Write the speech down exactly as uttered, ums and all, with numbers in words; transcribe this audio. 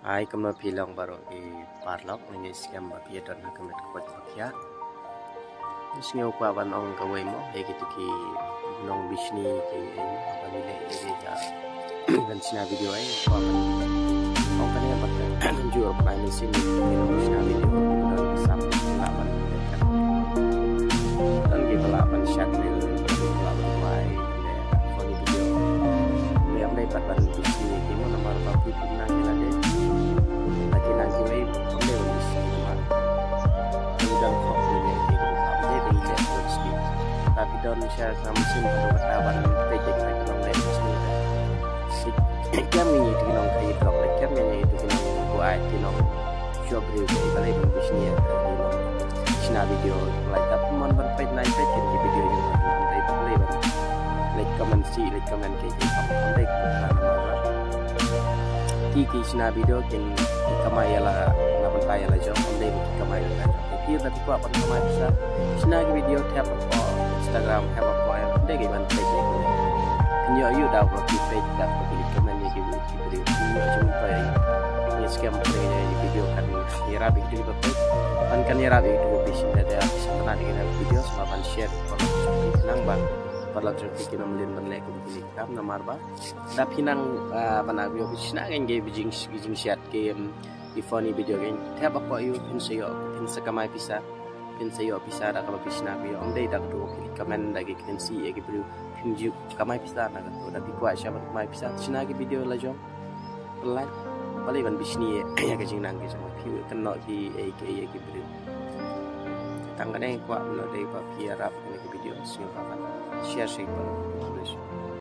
Ai kumno phi long baroh ki paralok, nga ngeit skhem ba phi don ha ka met ka pyrthei. Sngewbha ban ong kawei mo, ïa kito ki nongbishni ki, eh, ba ngi leh ïa ka ban shna video, eh, ong kane ba ka jur ba ngi sngewbha ban shna video, ban sam la ban leh ka. Don ki ba la ban shad reel, ki ba la ban wai, leh funny video. Leh ym dei pat ban bishni ïa ki mo, namar ba phi phi nang ïa lade. Lada ki nang kiwei, ym dei ban bishni namar. Phi don khop ïa ki, ym dei ban leh bishni. Lada phi don share ka mynsiem, phi don kata ban peit ïa ka nongleh bishni. Sik, kem ngi ïa ki nongkhaii drok, kem ngi ïa ki nong, ko ai ki nong. Shuwa briew ki ba leh ban bishni ïa ka video. Shna video, like, da phi mon ban peit nai peit kin ki video ïa ka, ban peit ban leh ban. Like, comment, shi, like, comment ki ki kam, ban leh ban shna namar ba ki ki shna video kin ki kamai ïa la, na bynta ïa la jong, ban leh ki kamai ïa la jong. Ki da phi kwah ban kamai pisa, shna ki video, thep hapoh Instagram, thep hapoh, ban leh ki ban peit ïa ki. Kin ïoh ïoh da ba ki peit, da ba ki comment ïa ki video. Ki video ki jingmyntoi. Ngi skhem pynlong ïa ki video kan ïarap ïa ki ba peit. Kan kan ïarap ïa ki ba peit shisha da da shisha da ïa ki video sngewbha ban share. Nang ba paralok jong phi kin ym leh ban leh kum kine ki kam namar ba da phi nang, ah, ban ap ïa phi shna ngan ki jing, jingshad ki, em, ki funny video kan. Thep hapoh ïa phin sa ïoh, phin sa kamai pisa. Phin sa ïoh pisa da kaba phi shna video. Ym dei da ka dei ki comment da ki kren shi ïa ki briew. Phin ju kamai pisa na kato, da phi kwah sha ban kamai pisa, shna ki video la jong. Pynlait, balei ban bishni ïa ka jingnang ka jong phi, kynnoh ki ei ki ei ïa ki briew. Tang kane nga kwah ban ong dei ba phi ïarap ïa ki video, sngewbha ban share, share ban publish.